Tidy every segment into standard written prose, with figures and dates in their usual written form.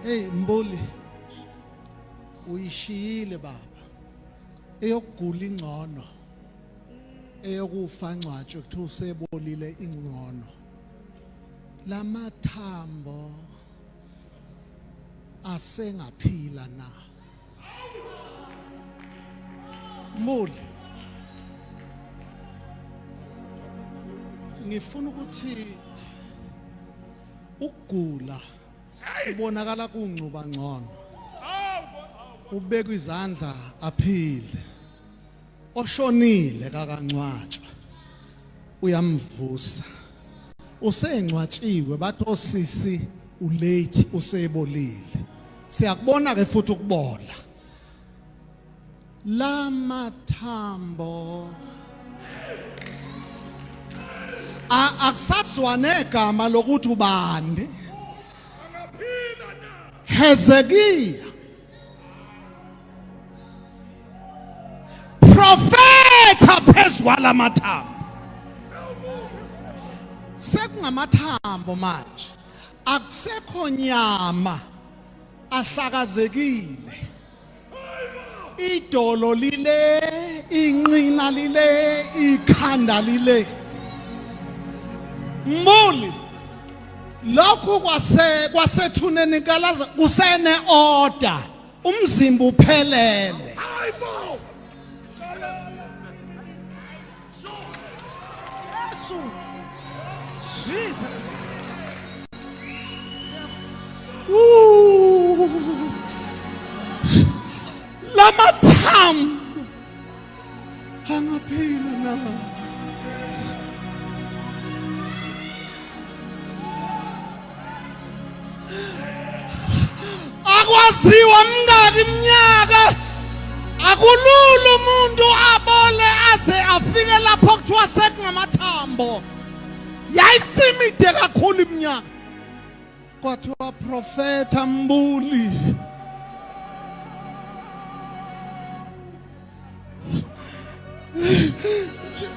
Hey Mbuli, uyishiyile baba. Eyokugula ingcono. Eyokufa ngcwatshwe kuthiwa usebolile ingcono. Lamathambo asengaphila na? Mbuli, ngifuna ukuthi ukugula kubonakala kungcuba ngcono, ubekwa izandla aphile, oshonile kakangcwatshwa uyamvusa, usengcwatshiwe bathi osisi ulate usebolile. Siyakubona ke futhi ukubola lamathambo akusazwa negama lokuthi ubani. Hezekiya profeta phezu kwalamathambo, sekungamathambo manje, akusekho nyama, ahlakazekile, idolo lile, inqina lile, ikhanda lile. Mbuli, lokhu kwase kwasethuneni kalaza kusene order, umzimba uphelele. Hayibo. Yesu. Jesus. Ooh. Lamathambo angaphila na? Akwaziwa mngaki iminyaka, akulula umuntu abole aze afike lapho kuthiwa sekungamathambo. Yayisimide kakhulu iminyaka. Kwathiwa profeta Mbuli,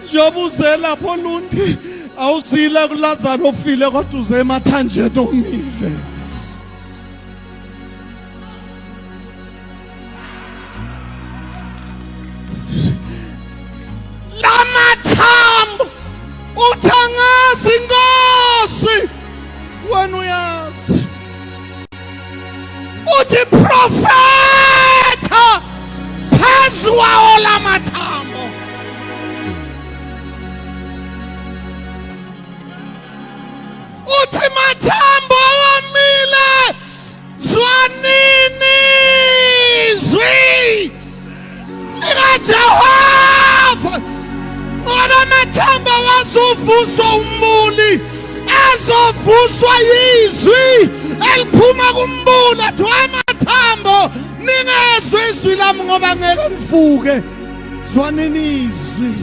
njengoba uze lapho Lundi, awuzile kuLazaro ofile kodwa uze emathanjeni omile. Lamathambo uthi angazi inkosi, wena uyazi. Uthi profeta phezu kwawo lamathambo. Uthi mathambo awamile, zwanini izwi likaJehova, ngoba amathambo awazuvuswa umbuli, azovuswa yizwi eliphuma kumbuli. Athi amathambo, ningezwe izwi lami ngoba ngeke nivuke, zwanini izwi.